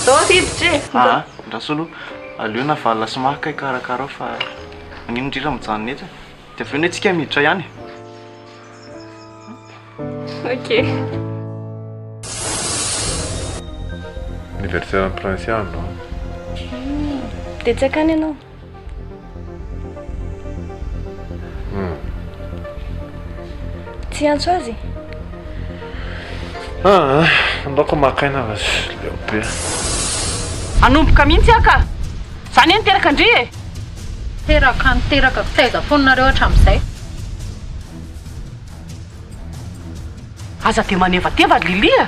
Zao hiditra e! Aa, andraso aloha, aleo Navalona sy Marc hikarakara ao fa maninona ndry raha mijanona eto e? Dia avy eo anie tsika miditra ihany e! Ok. Anniversaire an'i Princia androany. Dia tsy hakany ianao? Tsy hiantso azy? Aa, andaoko maka aina fa leo be. Hanomboka mihitsy aho ka! Za anie niteraka an-dry e! Teraka niteraka taiza foana nareo hatramin'izay? Aza dia manevateva ry Lily a!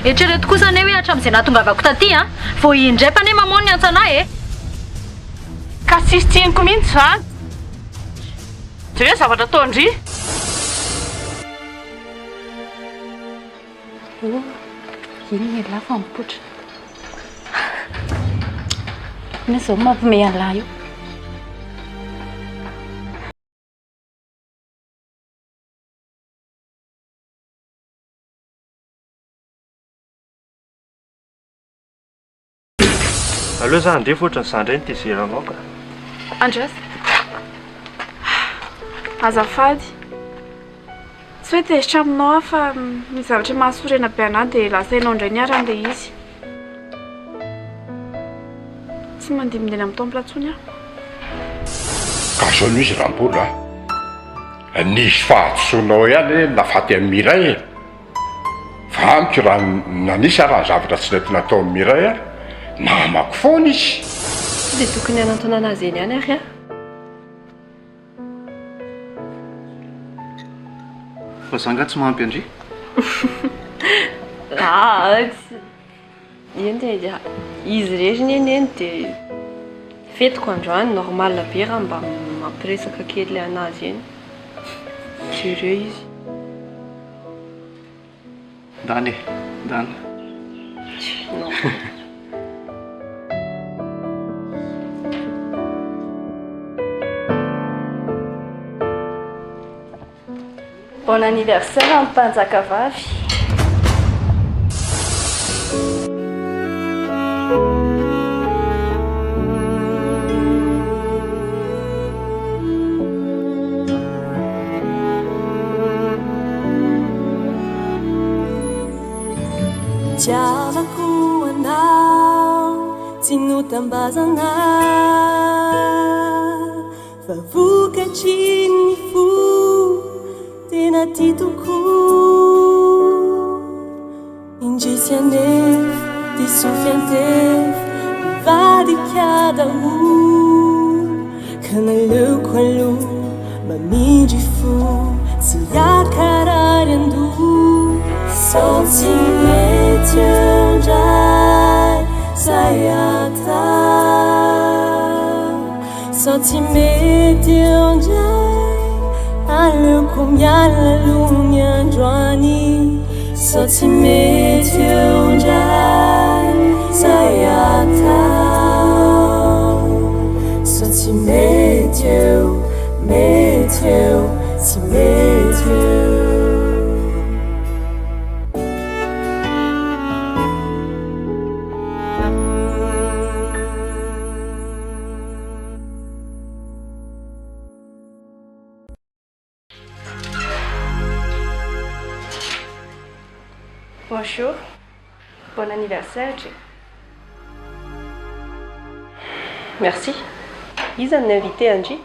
Eritrereto kosa anie hoe hatramin'izay nahatongavako taty an, vao indray anie maman niantso anah e! Ka tsisy tsiniko mihitsy izany. Jereo ny zavatra ataon-dry. Oh, iny ialahy fa mipoitra. Inona izao mampimehy an'lah io? Aleo za handeha fa ohatran'izaho indray no tezeranao ka. Andraso. Azafady. Tsy hoe tezitra aminao aho fa misy zavatra mahasorena be anah dia lasa ianao indray niharan'ilay izy. Tsy mandimbindeny amin'ny temple intsony aho. Ka zao no izy Rambola a! Nisy fahadisoanao ihany anie nahafaty an'i Mireille e! Fa amiko raha nanisy ara ny zavatra tsy nety nataon'i Mireille ary, namako foana izy. Sao dia tokony hanantona anazy eny ihany ary aho. Fa za nga tsy mahampy an-dry? Ah, tsy. Eny e, izy irery anie neny dia fetiko androany, normal be raha mba mampiresaka kely anazy eny. Jereo izy. Ndana e, ndana. Non. Bon anniversaire mpanjakavavy. Tiavako anao tsy notambazana Fa vokatry ny fo tena tia tokoa Indrisy anefa diso fiantefa mivadika daholo Ka naleoko aloha mamindry fo tsy hiakarary an-doha Sao tsy mety eo indray zay atao Sao tsy mety eo ndray Aleoko miala aloha ny androany Sao tsy mety eo ndray Zay atao Sao tsy mety eo Mety eo Tsy mety eo. Bonjour, bon anniversaire Dry. Merci. Iza no invité an-dry?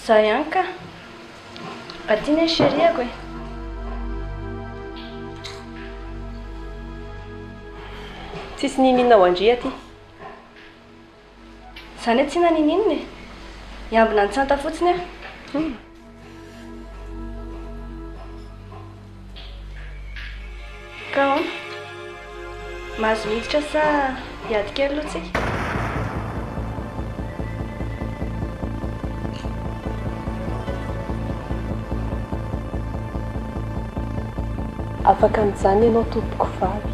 Za ihany ka. Aty ne chérie-ako e. Tsisy niniana ho an-dry aty. Zany hoe tsy nanininona e. Hiambina an'i Tsanta fotsiny aho. Ka ahoana? Mahazo miditra sa hiady kely aloha tsika? Afaka mijanona ianao tompoko vavy.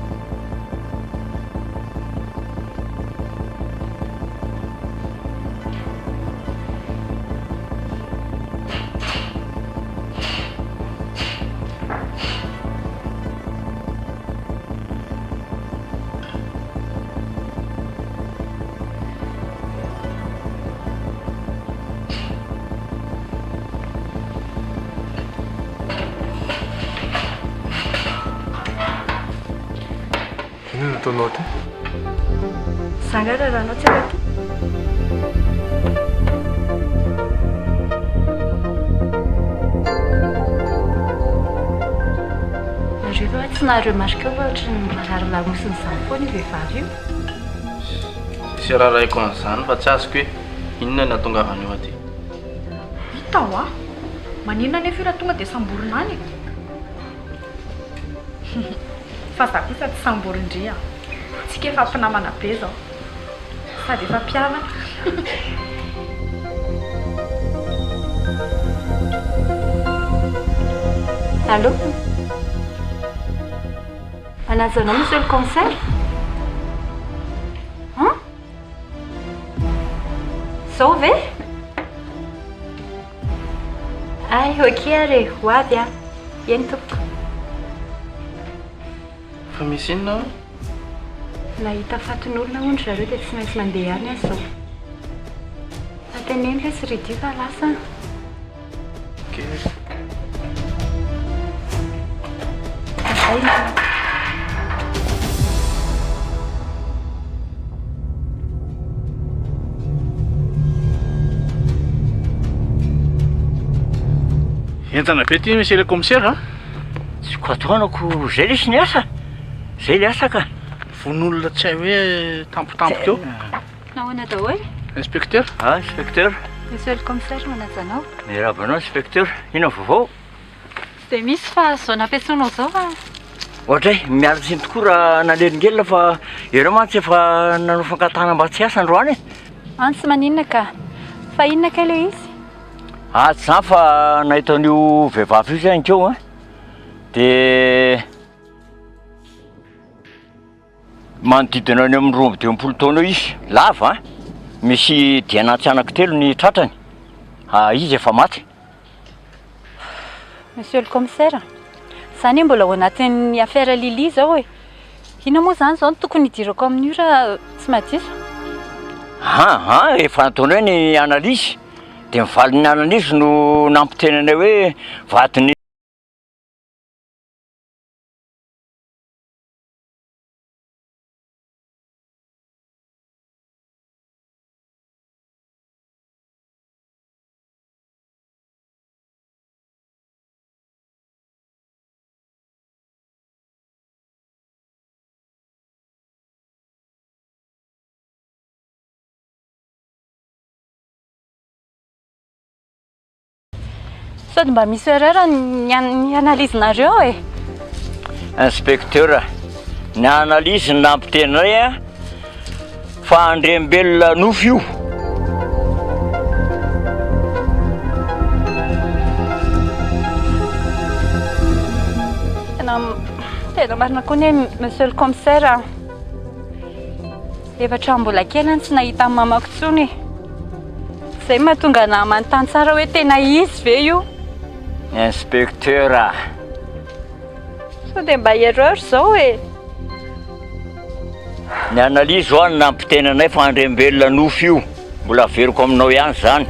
nataonao ty? Za nga raranao tsy afa-po? Nareo ve tsy naha-remarquer fa ohatran'ny marary lamosina izany foana io vehivavy io? Tsy rarahiko an'izany fa tsy azoko hoe inona no nahatongavany eo aty. Hita hoa! Maninona anefa io raha tonga dia samborina any e? Fa za kosa tsy samborin-dry an! Tsika efa mpinamana be zao. Sady efa mpihavana. Allô? Manaja anao monsieur le commissaire? Hein? Zao ve? Ay, ok ary e, ho avy aho. Eny tompoko. Fa misy inona ao? Nahita fatin'olona hono ry zareo dia tsy maintsy mandeha any aho izao. Fa teneno lesy ry Dio fa lasa aho. Ok. Bye bye. Henjana be ty monsieur le commissaire a! Tsy ko ataonako zay lesy ny asa, zay le asa ka. Vono olona tsy hay hoe tampotampoka eo. Nahoana daholo? Inspecteur. Ah inspecteur. Monsieur le commissaire manaja anao. Miarahaba anao inspecteur, inona ny vaovao? Tsy dia misy fa izao nampiantsoanao izao fa. Ohatray, miala tsiny tokoa raha nanelingelina fa ianao mantsy efa nanao fangatahana mba tsy hiasa androany e. An tsy maninona ka. Fa inona kay ilay izy? Ah tsy izany fa nahita an'io vehivavy io zay ankeo an, dia manodidina any amin'ny 52 taona eo izy, lava an, misy dian'antsy anankitelo ny tratrany, ah izy efa maty. Monsieur le commissaire, za anie mbola ao anatin'ny affaire Lily izao e. Inona moa izany izao no tokony hidirako amin'io raha tsy mahadiso? An an, efa nataonay ny analyse, dia ny valin'ny analyse no nampiteny anay hoe vadin'i. Sao dia mba misy erreur ny ny analyse-nareo e? Inspecteur, ny analyse no nampiteny anay a, fa andriambelona nofy io. Tena tena marina koa anie monsieur le commissaire a. Efa hatramin'ny mbola kely aho no tsy nahita an'i mamako intsony e. Izay no mahatonga anà manontany tsara hoe tena izy ve io? Inspecteur a! Sao dia mba erreur izao e! Ny analyse ho'a no nampiteny anay fa andriambelona nofy io. Mbola averiko aminao ihany izany.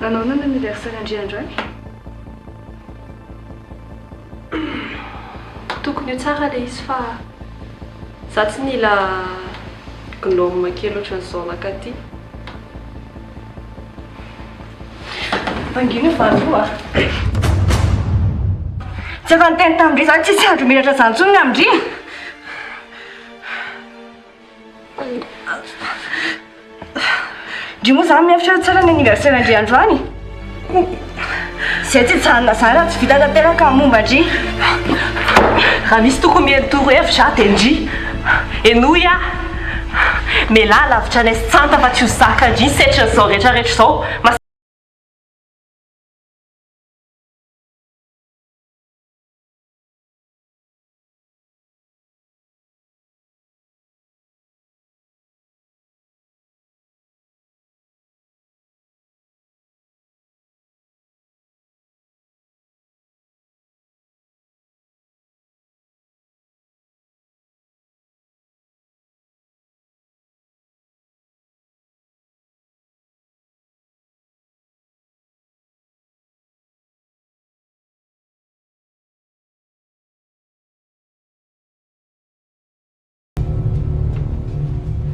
Nanao inona ny anniversaire-ndry androany? Tokony ho tsara ilay izy fa za tsy nila gnome kely ohatran'izao nakaty. Mangina io vavy io a! Tsy efa niteny tamin-dry za tsisy andro miratra zany intsony ny amin-dry. Ndry moa zany mihevitra hoe tsara ny anniversaire ndry androany? Zay tsy hijanona zany raha tsy vita tanteraka ny momba ndry. Raha misy tokony mihaino torohevitra dia ndry. Henoy aho. Mialà lavitra anay sy Tsanta fa tsy ho zaka ndry ny setrin'izao rehetra rehetra izao.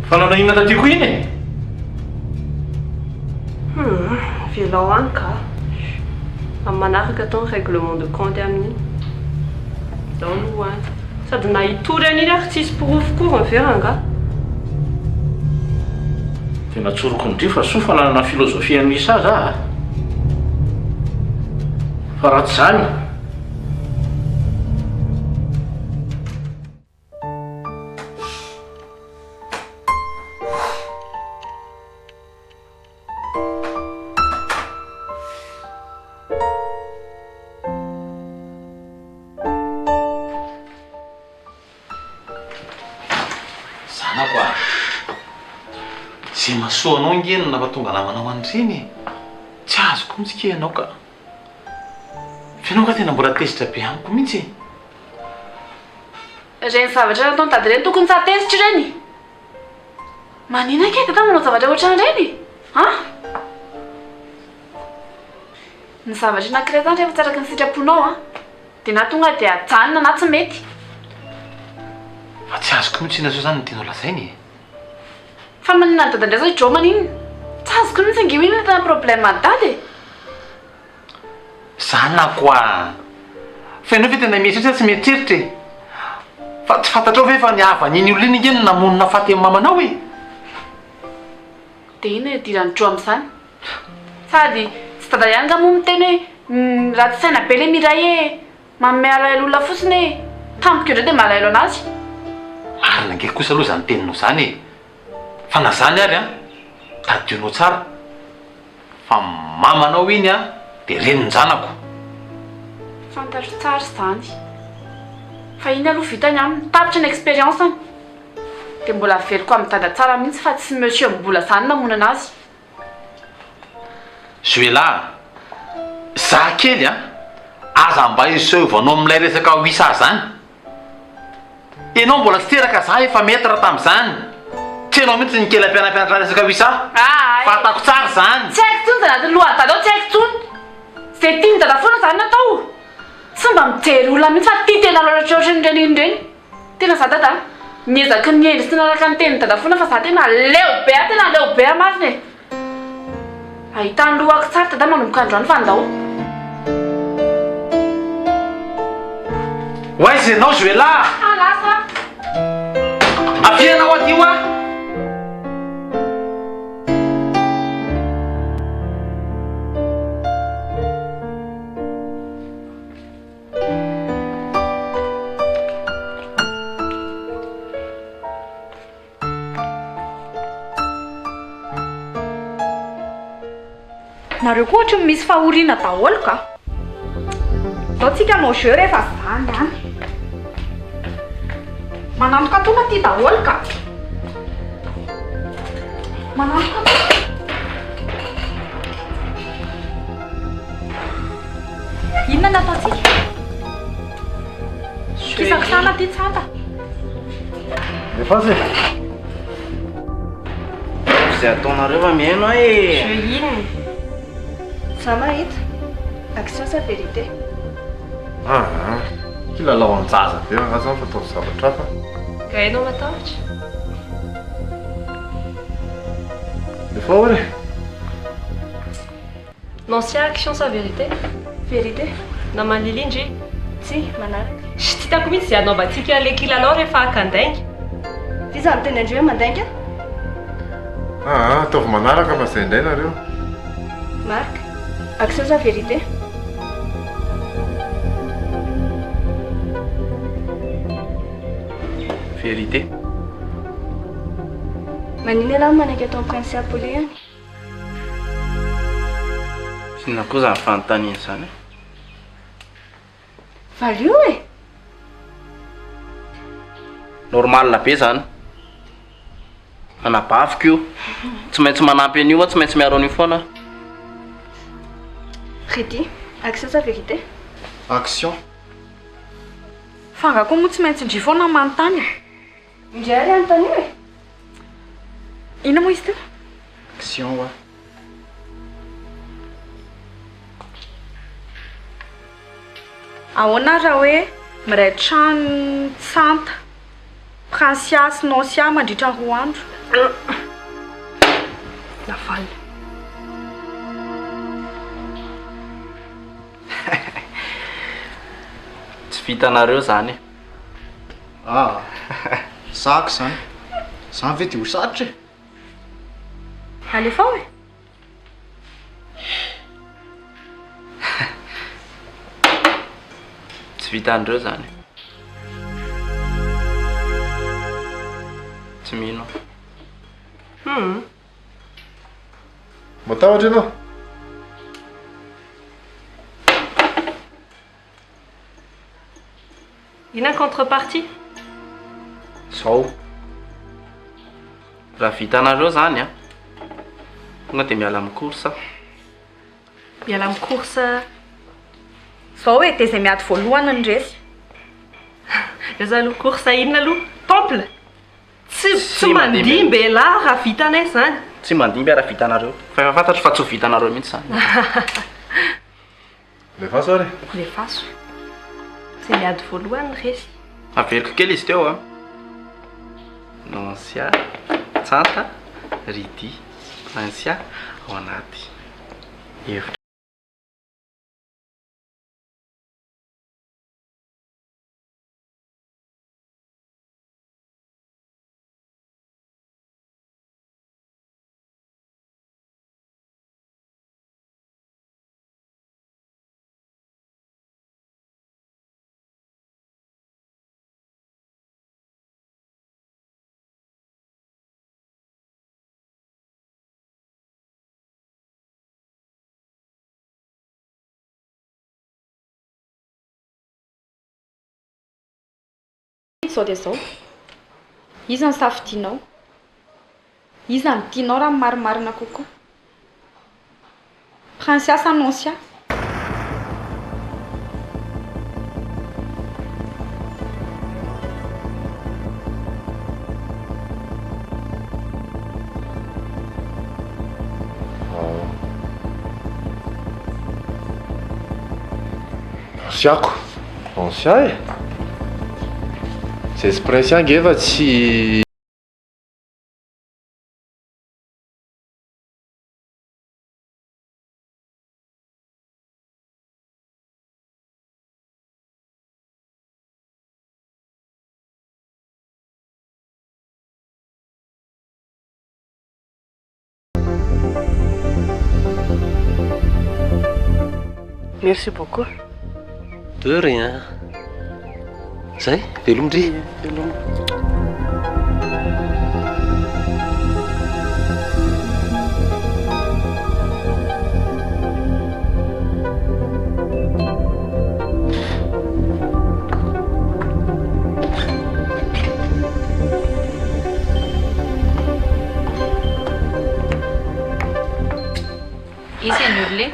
Fa nanao inona taty koa iny e? Humm, avelao any ka. Amin'ny manaraka atao ny règlement de compte amin'iny. Ndao aloha any. Sady na hitory an'iny ary tsisy porofo koa ve rangaha? Tena tsoriko ndry fa soa fa nanana philosophie an'i Lisa za a! Fa raha tsy zany. Zanako a! Izay mahasoa anao ange no nampatonga namanao an'ireny e! Tsy azoko mihitsy kay ianao ka! Fa ianao angaha tena mbola tezitra be amiko mihitsy e! Ireny zavatra nataon'i dada ireny tokony tsy hahatezitra ireny! Manina kay dada manao zavatra ohatran'ireny? An? Ny zavatra anankiray izany rehefa tsy araka ny sitraponao an, dia na tonga dia ajanona na tsy mety. Fa tsy azoko mihitsy inona zao izany no tianao lazaina e? Fa maninona an'i dada indray zao i Joe maninona? Tsy azoko mihitsy ange hoe inona no tena problème an'i dada e! Zanako a! Fa ianao ve tena mieritreritra sa tsy mieritreritra e? Fa tsy fantatrao ve fa ny havan'iny olona iny ange no namono nahafaty an'i mamanao e? Dia inona idiran'i Joe amin'izany? Sady tsy dada ihany nga moa miteny hoe ratsy saina be le Mireille e! Manome alahelo olona fotsiny e! Tampoka eo indray dia malahelo anazy. Marina ange kosa aloha izany teninao izany e! Fa na izany ary an, tadidionao tsara fa mamanao iny an dia renin-janako. Fantatro tsara izany. Fa iny aloha vitany aminy, tapitra ny expérience-ny. Dia mbola averiko amin'i dada tsara mihitsy fa tsy monsieur Mbola izany namono anazy. Zoelah a! Za kely a! Aza mba iseovanao amin'ilay resaka wisa zany! Enao mbola tsy teraka za efa maître tamin'izany! Tsy enao mihitsy ny kely ampianampianatra resaka wisa! Fantako tsara izany! Tsy haiko intsony izay anatin'ny lohan'i dada ao tsy haiko intsony! Izay tian'i dada foana izany no atao! Tsy mba mijery olona mihitsy fa tia tena loatra ohatran'ireny ireny! Tena za dada a! Niezaky ny hendry sy nanaraka ny tenin'i dada foana fa za tena leo be a! Tena leo be a marina e! Ahita ny lohako tsara dada manomboka androany fa ndao. Ho aiza ianao Joella a? Ha lasa aho. Avia ianao aty hoa! Nareo koa ohatry ny misy fahoriana daholo ka. Ndao tsika hanao jeu rehefa zany any. Manantokatona aty daholo ka. Manantokatona. Inona no ataontsika? Kisakisana aty tsanta. Alefaso e. Izay ataonareo fa mihaino aho e. Jeu inona? Za mahita. Action sa vérité? Aa, kilalao an-jaza be angaha zany fa ataovy zavatra hafa. Nga ianao matahotra? Alefao ary e. L'ancien action sa vérité? Vérité. Naman'i Lily ndry? Tsia, manaraka. Tsy hitako mihitsy izay hanaovantsika an'ilay kilalao rehefa hakan-dainga. F'iza miteny an-dry hoe mandainga? Aa, ataovy manaraka fa izay indray nareo. Marc, action sa vérité? Vérité. Maninona ialahy no manaiky ataon'i Princia Poulet any? Inona koa izany fanontaniana izany e? Valio e! Normal be izany. Anabaviko io. Tsy maintsy manampy an'io aho, tsy maintsy miaro an'io foana aho. Reddy, action sa vérité? Action. Fa angaha koa moa tsy maintsy ndry foana manontany e? Indray ary anontanio e! Inona moa izy teo? Action hoa. Ahoana raha hoe miray trano Tsanta, Princia sy Noncia mandritra ny 2 andro? Navalona. Tsy vitanareo zany e. Ah, sahako izany. Izany ve dia ho sarotra e? Alefao e! Tsy vitan'ireo izany. Tsy mino aho. Hum. Matahotra ianao? Inona ny contrepartie? Zao. Raha vitanareo zany an, tonga dia miala amin'ny course aho. Miala amin'ny course. Zao e, dia izay miady voalohany no resy. Eo zany aloha course inona aloha? Temple? Tsy tsy mandimby elah raha vitanay zany. Tsy mandimby aho raha vitanareo. Fa efa fantatro fa tsy ho vitanareo mihitsy zany. Lefaso ary e. Lefaso. Izay miady voalohany no resy. Averiko kely izy teo a. Noncia, Tsanta, Ridy, Princia ao anaty hevitra. Izao dia izao. Iza no safidinao? Iza no tianao raha ny marimarina kokoa? Princia sa Noncia? Noncia-ko. Noncia e! Izay tsy Princia ange fa tsy. Merci beaucoup. De rien. Zay, veloma ndry. Veloma. Iza ny olona e?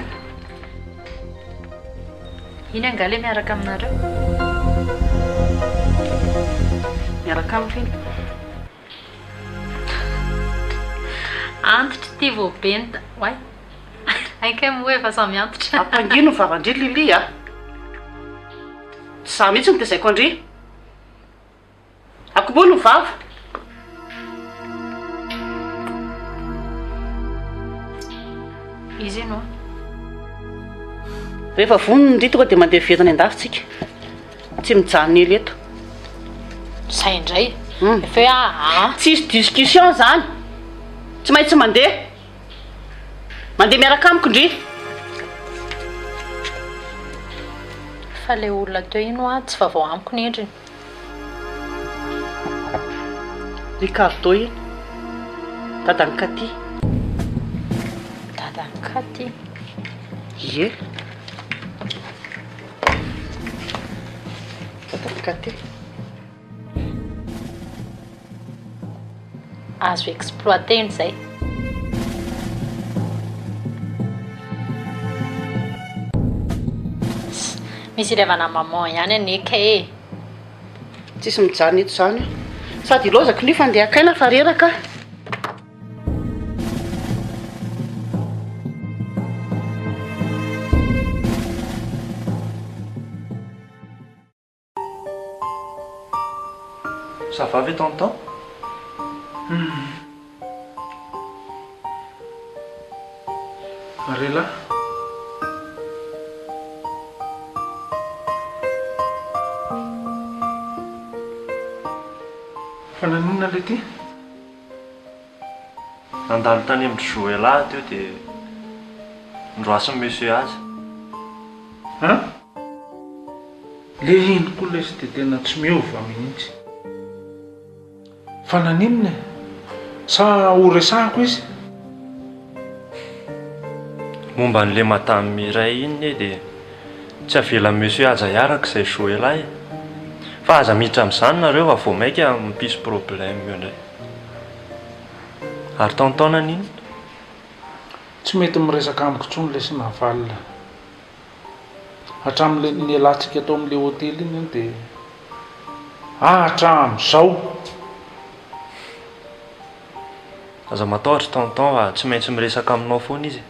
Iny angaha ilay miaraka aminareo? Miaraka amiko iny. Antitra ity vao be ny ta- Oay. Hay kay moa efa samy antitra. Ampangino ny vavan-dry Lily a! Tsy za mihitsy no tezaiko an-dry. Akoboy ny vava. Izy ino an? Rehefa vonona ndry tonga dia mandeha velona any andafy tsika. Tsy mijanona ela eto. Zay indray. Efa hoe aa. Tsisy discussion zany. Tsy maintsy mandeha. Mandeha miaraka amiko ndry. Fa le olona teo iny hoa tsy vaovao amiko ny endriny. Ricardo iny. Dadan'i Katy. Dadan'i Katy? Ie. Dadan'i Katy. Azo exploiter-na izay. Misy ilevana maman ihany anie kay e. Tsisy mijanona eto izany aho. Sady ilaozako nefa andeha haka aina fa reraka aho. Ça va ve tonton? Marela. Fa naninona ilay ity? Nandalo tany amin-dry Joël aho teo dia noroasin'i Monsieur azy. An? Le iny koa lesy dia tena tsy miova mihitsy. Fa naninona e? Sa ho resahako izy? Momba an'ilay Madame Mireille iny anie dia tsy avelan'i Monsieur Haja hiaraka izay Joël e. Fa aza miditra amin'izany nareo fa vao maika mampisy problème eo indray. Ary tonton naninona? Tsy mety miresaka amiko intsony lesy Naval. Hatramin'ilay nialantsika tao amin'ilay hotely iny dia hatramin'izao. Aza matahotra tonton fa tsy maintsy miresaka aminao foana izy e.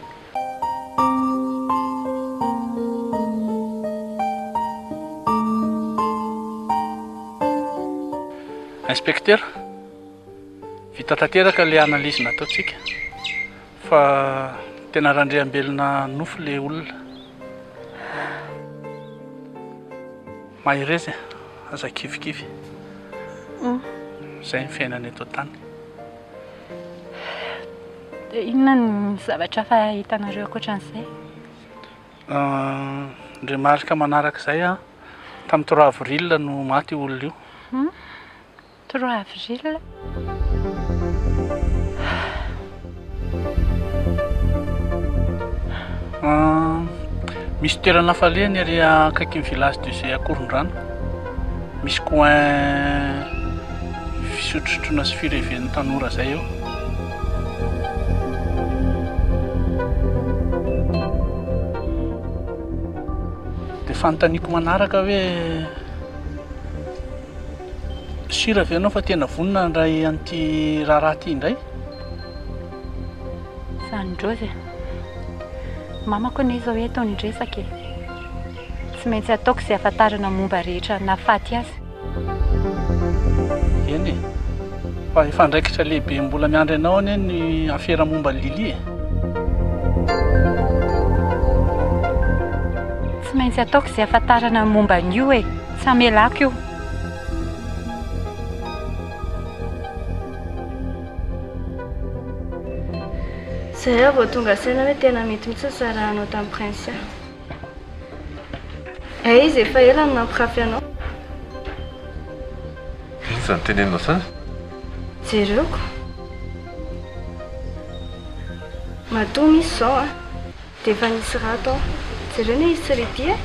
Inspecteur, vita tanteraka ilay analyse nataontsika. Fa tena Randriambelona nofo le olona. Mahereza e, aza kivikivy. Zay ny fiainana eto an-tany. Dia inona ny zavatra hafa hitanareo ankoatran'izay? Ny remarque manaraka izay an, tamin'ny trois avril no maty io olona io. Trois avril. Misy toerana falehany ery akaikin'ny village du Zé Ankorondrano. Misy coin fisotrosotroana sy fireven'ny tanora zay eo. Dia fanontaniako manaraka hoe Sûr ve ianao fa tena vonona handray an'ity raharaha ity indray? Izany Raozy e. Mamako anie izao eto no resaka e. Tsy maintsy ataoko izay hahafantarana momba rehetra nahafaty azy. Eny e. Fa efa andraikitra lehibe mbola miandry anao anie ny afera momba an'i Lily e. Tsy maintsy ataoko izay hahafantarana momba an'io e. Tsy hamelako io. Zay aho vao tonga saina hoe tena mety mihitsy ny sarahanao tamin'i Princia. Hay izy efa ela no nampirafy anao. Inona izany teneninao izany? Jereoko. Matoa misy izao an. Dia efa nisy rà tao. Jereo anie izy tsy ripia e.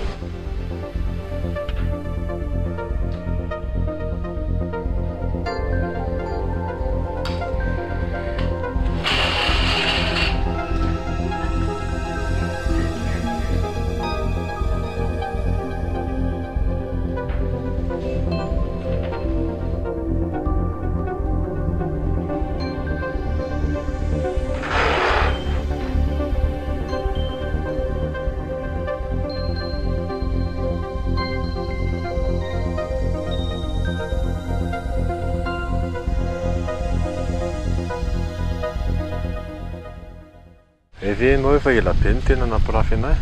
Hay ve ianao efa ela be no tena nampirafy an'ahy?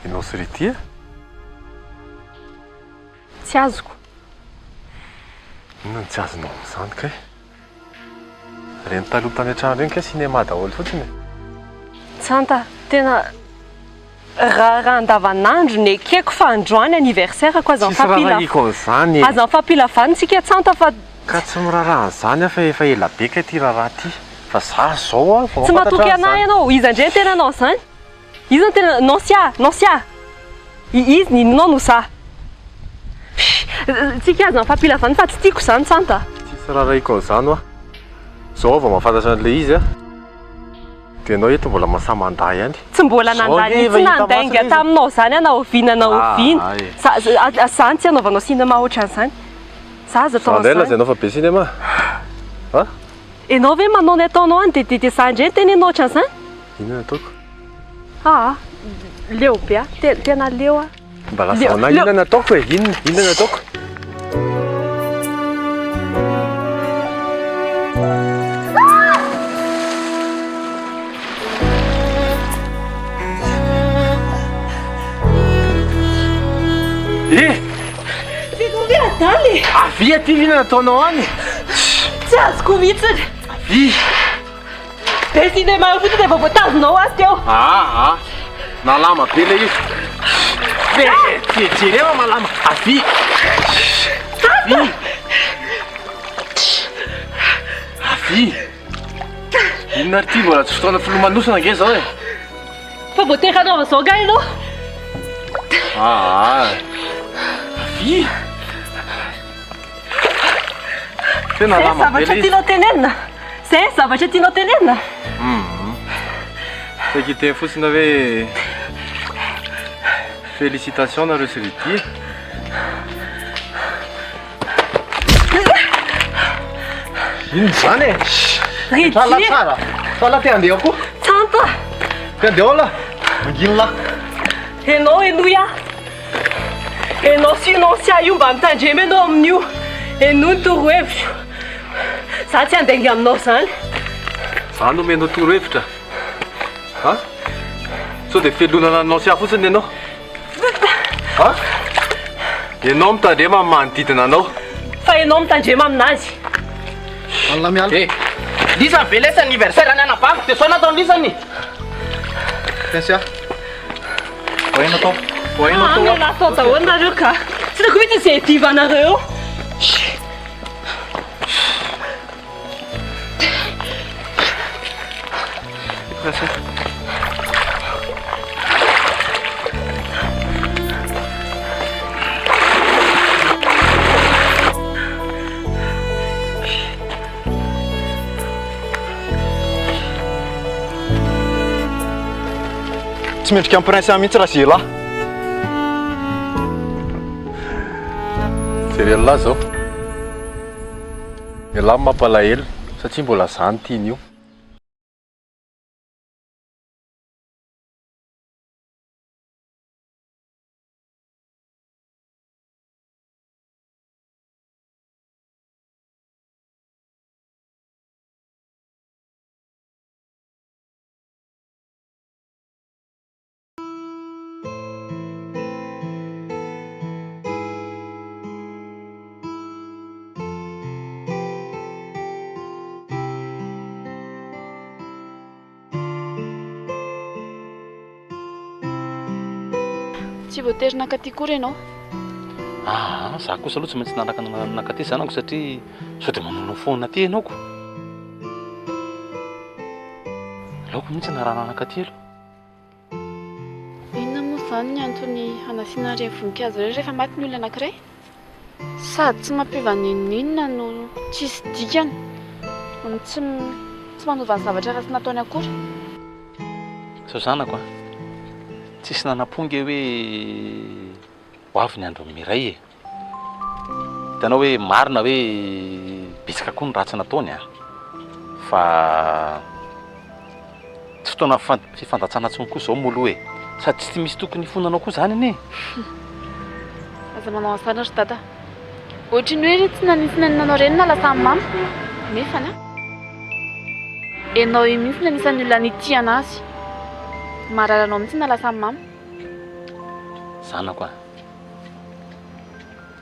Ianao sy Ritia? Tsy azoko. Inona no tsy azonao amin'izany kay? Ireny taloha tany an-trano ireny kay cinéma daholo fotsiny e. Tsanta, tena raharaha andavanandro no ekeko fa androany anniversaire-ko aza Tsisy mifampila raharahiko an'izany e. aza mifampila vaniny tsika Tsanta fa Ka tsy miraharaha an'izany aho fa efa ela be kay ity raharaha ity. Fa za zao an vao tsy mahafantatra matoky anah an'izany. ianao, iza indray no tena nanao an'izany? Iza no tena Noncia! Noncia! Izy ny inonao no za. Tsika aza mifampila vaniny fa tsy tiako izany Tsanta. Tsisy rarahiko an'izany hoa. Zao aho vao mahafantatra an'ilay izy a. Dia ianao eto mbola masahy mandà ihany. Tsy mbola Zao nandà anie ny efa tsy hita maso nandainga ilay izy. taminao izany aho na oviana na oviana. Ah, ay. Za, za, zany tsy anaovanao cinéma ohatran'izany. Za aza atao Za indray an'izany. lazainao fa be cinéma? A? Enao ve manao ny ataonao any dia dia za indray no tenenao ohatran'izany? Inona no ataoko? Aa, leo be aho, tena leo aho. Mba lazao anah inona no ataoko e? Inona? Inona no ataoko? Avia aty vina nataonao any. Tsy azoko mihitsy. Avia. Be cinéma eo fotsiny dia vao voatazonao aho teo. Aa, ah, nalama be le izy. Be, jereo malama. Avia. Avia. Avia. Inona ary ty mbola tsy fotoana filomanosana ange zao e. Fa voatery hanao an'izao angaha ianao? Aa. Avia. Tena Zay lama be zavatra le izy. tianao tenenina? Zay zavatra tianao tenenina? Mhm. Saika hiteny fotsiny hoe félicitations nareo sy Riddy e. Inona izany e? Riddy! Tsala tsara. Tsala te handeha koa. Tsanta! Te handeha ao lah. Mangina lah. Enao henoy aho. Enao sy io Nancia io mba mitandrema enao amin'io. Henoy ny torohevitro. Za tsy handainga aminao izany. Za no omenao torohevitra? Ha? Sao dia felonana an'i Nancia fotsiny ianao? Ha? Ianao mitandrema amin'ny manodidina anao. Fa ianao mitandrema aminazy. Alina miala. Eh, lisany ve lesy anniversaire ny anabaviko dia sao nataony lisany? Princia. Voaino atao. Voaino Ah, atao. miala atao daholo nareo ka. Tsy hitako mihitsy izay hidivanareo eo. Tsy mendrika amin'ny prince mihitsy raha zela. Jereo lahy zao. Elah mampalahelo satria mbola za no tiany io. Tsy voatery nankaty akory ianao. Aa, za kosa aloha tsy maintsy nanaka nankaty zanako satria sao dia manono foana aty ianao ko. Aleoko mihitsy narahana nankaty aloha. Inona moa izany ny antony hanasiana ireny voninkazo ireny rehefa maty ny olona anankiray? Sady tsy mampiova n'inon'inona no tsisy dikany, no tsy tsy manova ny zavatra ratsy nataony akory. Zao zanako a, tsisy nanam-po nge hoe ho avy ny andron'i Mireille e. Hitanao hoe marina hoe betsaka koa ny ratsy nataony an, fa tsy fotoana fifandatsana intsony koa izao moa aloha e, sady tsy misy tokony hifonanao koa izany anie e. Aza manao an'izany ry dada. Ohatry ny hoe ry tsy nanisy naninona anao ireny na lasa amin'i mama. Nefany an. Ianao io mihitsy no anisan'ny olona nitia an'azy. Maharary anao mihitsy na lasa amin'i mama. Zanako an.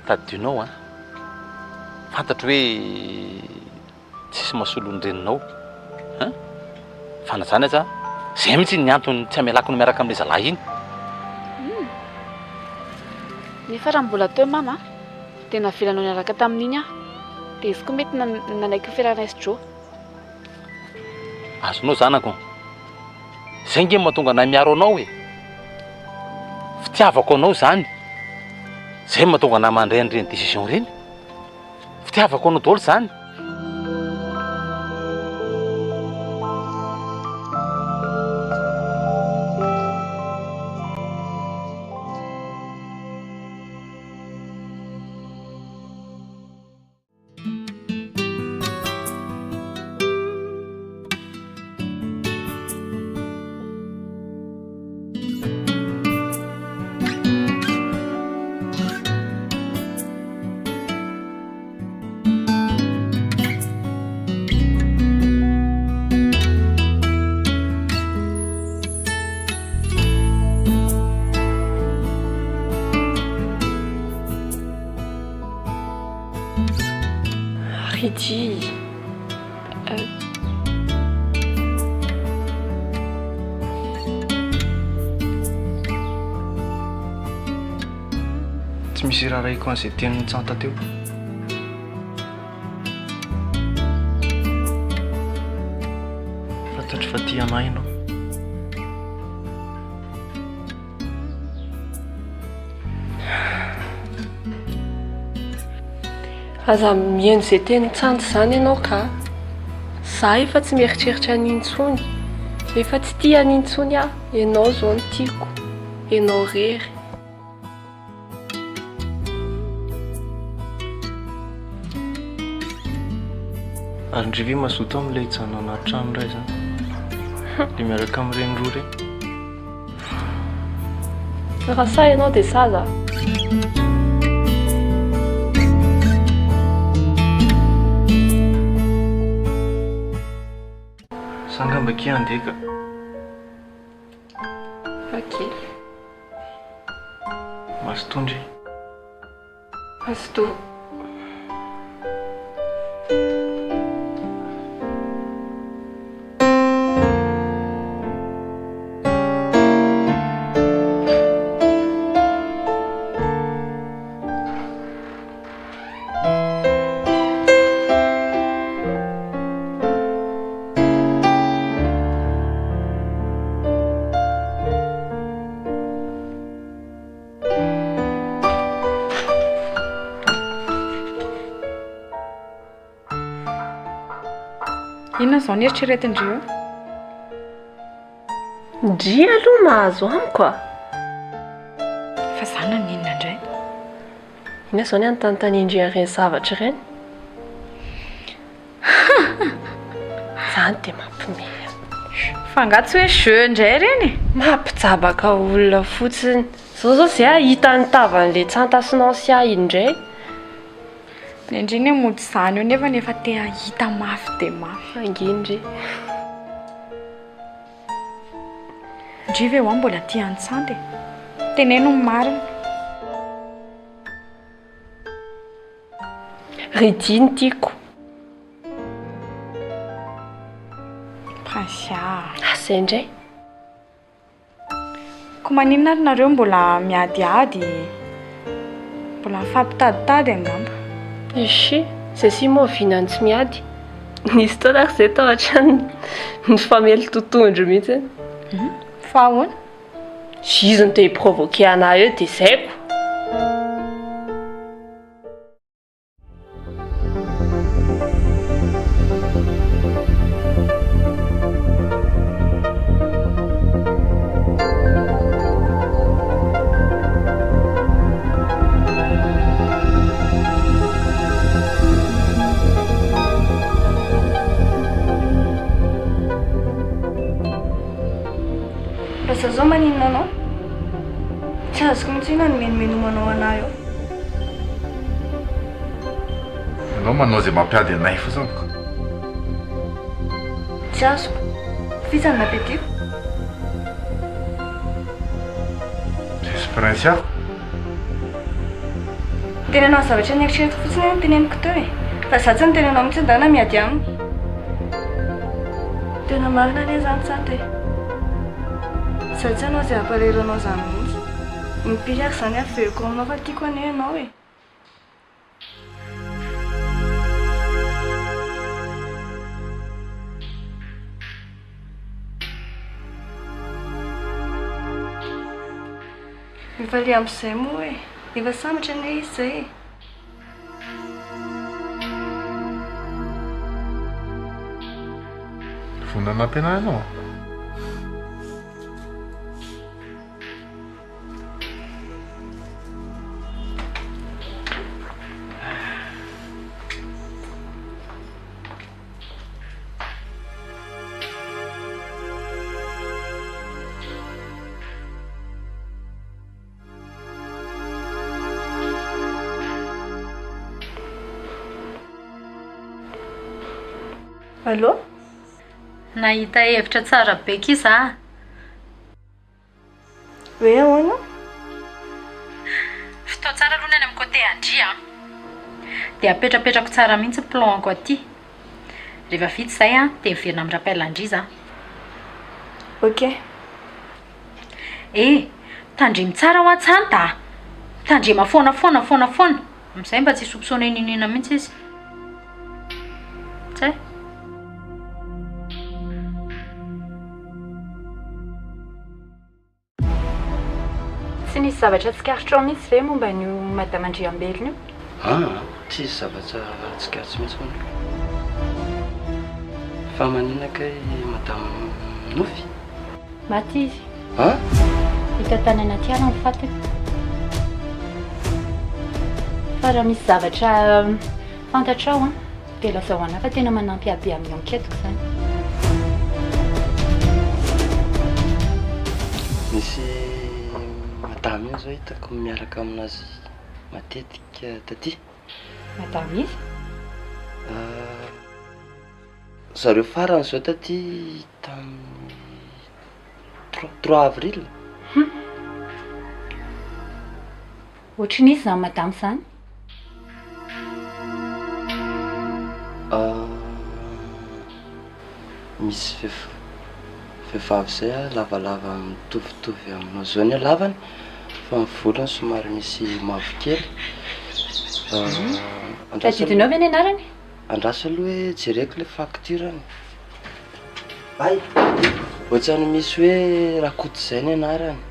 Tadidionao an! Fantatro hoe tsisy mahasolo ny reninao an! Fa na izany aza, izay mihitsy ny antony tsy hamelako anao miaraka amin'ilay zalahy iny. Hum! Nefa raha mbola teo mama dia navelanao niaraka tamin'iny aho. Dia izy koa mety nanaiky ny fiarahanay sy Joe. Azonao zanako an! Zay nge mahatonga anay miaro anao e! Fitiavako anao zany, zay mahatonga anay mandray an'ireny décision ireny, fitiavako anao daholo zany. Riddy. Tsy misy iraharahiako an'izay tenin'i Tsanta teo. Fantatro fa tia anah ianao. Aza mihaino izay tenin'i Tsanta izany ianao ka. Za efa tsy mieritreritra an'iny intsony. Efa tsy tia an'iny intsony aho. Ianao izao no tiako. Ianao irery. Ary ndry ve mazoto amin'ilay hijanona anaty trano iray izany? Ilay miaraka amin'ireny roa ireny? Raha sahy ianao dia sahy za. Za angamba akia handeha ka. Ok. Mazotoa ndry. Mazotoa. Inona izao ny eritreretin-dry eo? Ndry aloha mahazo amiko a! Fa za naninona indray? Inona izao ny anontanian-dry an'ireny zavatra ireny? Izany dia mampiomehy ahy. Fa angaha tsy hoe jeu indray ireny e? Mampijabaka olona fotsiny. Izao izao izay hahita ny tavan'ilay Tsanta sy Nancia indray. Ny an-dry anie mody izany eo nefa efa te hahita mafy dia mafy. Manginy ry. Ndry ve hoa mbola tia an'i Tsanta e? Teneno ny marina. Riddy no tiako. Princia. Ah, zay indray. Ko maninona ary nareo mbola miadiady? Mbola mifampitaditady angamba. Ishi, zay sy moa vinany tsy miady. Nisy fotoana ary zay tao an-trano nifamely totohondry mihitsy. Fa ahoana? Izy no te hi-provoquer anah eo dia zay ko. Fa za zao maninona anao? Tsy azoko mihitsy inona no minominomanao anah eo. Ianao manao izay mampiady anay fotsiny ko. Tsy azoko. F'iza no nampiadiako? Tsisy Princia. Tena nanao zavatra nieritreretiko fotsiny aho no teneniko teo e. Fa za tsy niteny anao mihitsy ndana miady aminy. Tena marina anie izany Tsanta e. Za tsy hanao izay hampalahelo anao izany mihitsy. Impiry ary izany averiko aminao fa tiako anie ianao e. Mifalia amin'izay moa e! Efa sambatra anie izy izay e! Vonona hanampy anah ianao? Allô? Nahita hevitra tsara be ki za. Hoe ahoana? Fotoa tsara aloha ny any amin'ny côté an-dry an. Dia apetrapetrako tsara mihitsy ny plan-ko aty. Rehefa vita izay an, dia miverina amin'ny rappel an-dry za. Ok. Eh! Tandremo tsara hoa Tsanta a! Tandrema foana foana foana foana! Amin'izay mba tsy hi-soupçonner n'inon'inona mihitsy izy. Zay. Tsy nisy zavatra tsikaritrao mihitsy ve momba an'io Madame Andriambelona io? Aa, tsisy zavatra tsikaritro mihitsy hono. Fa maninona kay Madame Nofy? Maty izy. An? Hita tany anaty ala ny fatiny. Fa raha misy zavatra fantatrao an, dia lazao anah fa tena manampy ahy be amin'ny enquête-ko izany. Misy madame io zao hitako miaraka aminazy matetika taty. Madame iza? Zareo farany zao taty tamin'ny 3 avril. Hum. Ohatrin'iza izany madame izany? Misy vehivavy izay a, lavalava mitovitovy aminao izao ny halavany fa ny volony somary misy mavokely. Tadidinao ve ny anarany? Andraso aloha hoe jereko le facture-ny. Hay! Ohatran'ny misy hoe Rakoto izay ny anarany.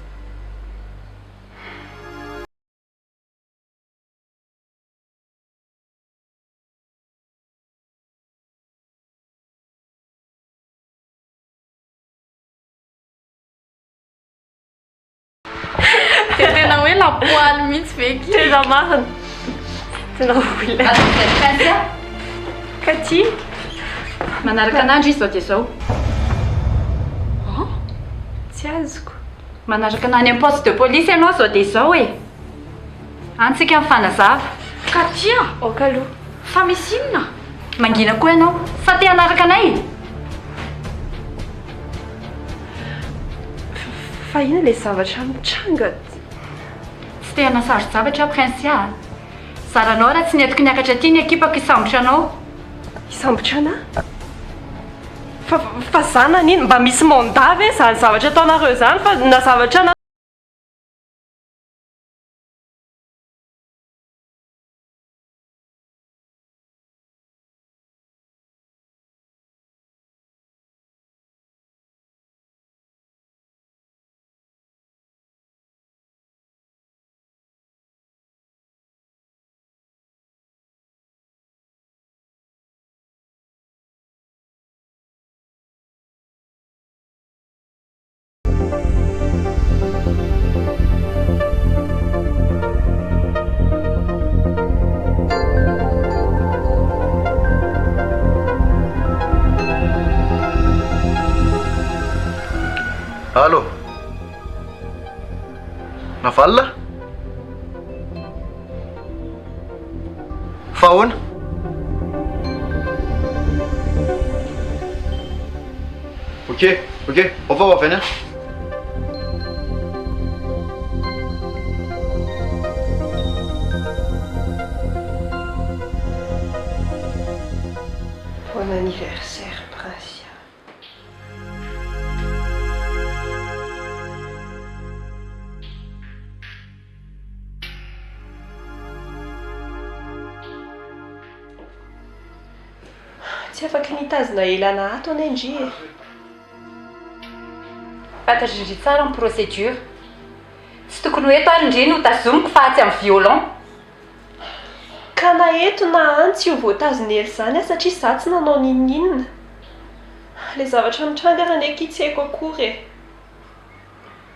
Dia tena hoe lapoaly mihitsy ve ki? Tena marina. Tena olona. Katia. Katia. Manaraka anah ndry izao dia izao. An? Tsy azoko. Manaraka anah any amin'ny poste de police ianao izao dia izao e. Any tsika mifanazava. Katia! Ok aloha. Fa misy inona? Mangina koa ianao. Sa te hanaraka anay? Fa inona ilay zavatra mitranga? Tsy te hanasaro-javatra aho Princia a! Zaranao raha tsy nentiko niakatra aty ny ekipako hisambotra anao. Hisambotra anah? Fa fa za nanino? Mba misy mandat ve izany zavatra ataonareo izany fa na zavatra Allo Navalona? Fa ahoana? Ok, ok, ao fa ho avy any aho. Bon anniversaire Princia. Tsy afaky ny hitazona ela ana ato anie ndry e. Fantatry ndry tsara ny procédure. Tsy tokony ho eto ary ndry no tazomiko fa atsy amin'ny violon. Ka na eto na any tsy ho voatazona ela izany aho satria izaho tsy nanao n'inon'inona. Ilay zavatra mitranga ary anie akia tsy haiko akory e.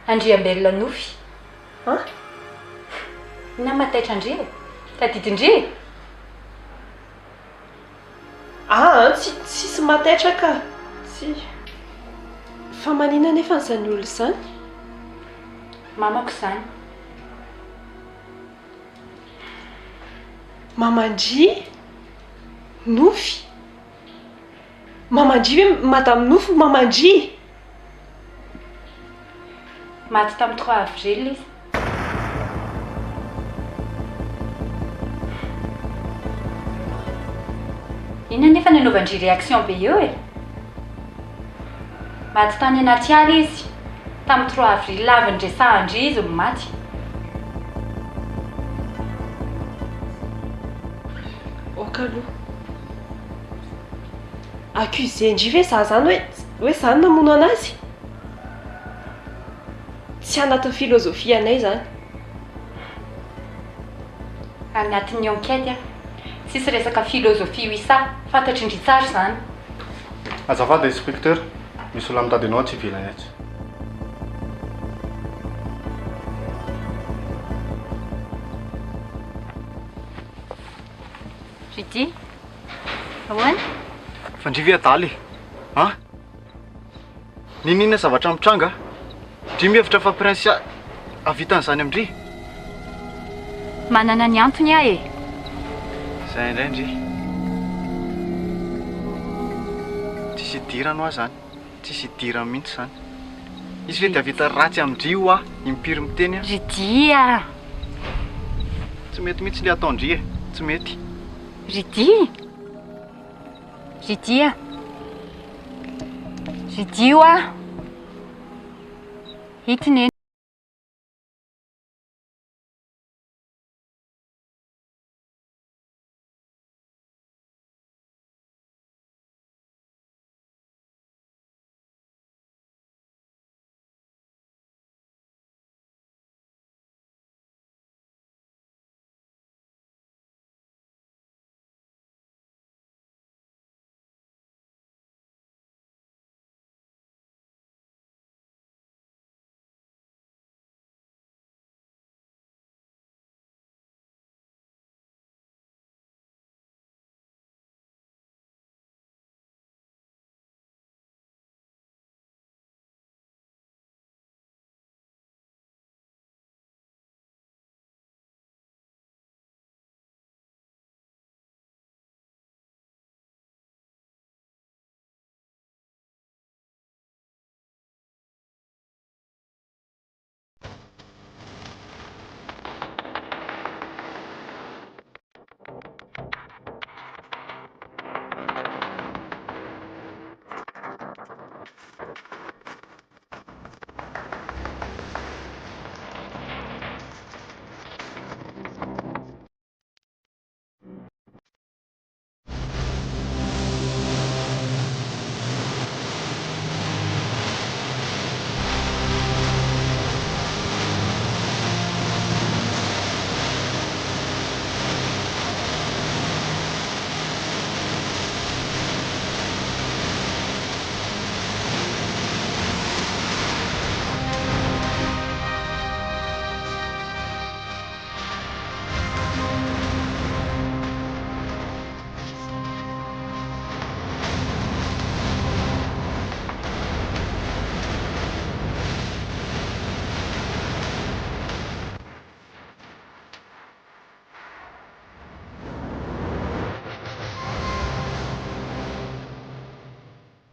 Andriambelona Nofy. An? Inona mahataitra an-dry e? Tadidin-dry e? Aa tsy tsisy mahataitra ka! Tsy. Fa maninona anefa izany olona izany? Mamako izany. Maman-dry? Nofy? Maman-dry ve Madame Nofy maman-dry? Maty tamin'ny trois avril izy. Inona anefa no anaovan-dry réaction be eo e? Maty tany anaty ala izy, tamin'ny trois avril avy niresahan-dry izy no maty. Ok aloha. Accuser-ndry ve za zany hoe hoe za no namono anazy? Tsy anatin'ny philosophie anay zany. Anatin'ny enquête an. Tsisy resaka philosophie wisa, fantatry ndry tsara izany. Azafady inspecteur, misy olona mitady anao atsy ivelany atsy. Rudy, ahoana? Fa ndry ve adala e? An? N'inon'inona zavatra mitranga, ndry mihevitra fa Princia hahavita an'izany amin-dry? Manana ny antony aho e! Izay indray ndry. Tsisy idirany hoa izany. Tsisy idirany mihitsy izany. Izy ve dia hahavita ratsy amin-dry hoa impiry miteny aho? Ry Dia a! Tsy mety mihitsy ilay ataon-dry e! Tsy mety. Ry Dia! Ry Dia! Ry Dio a! Ity neny.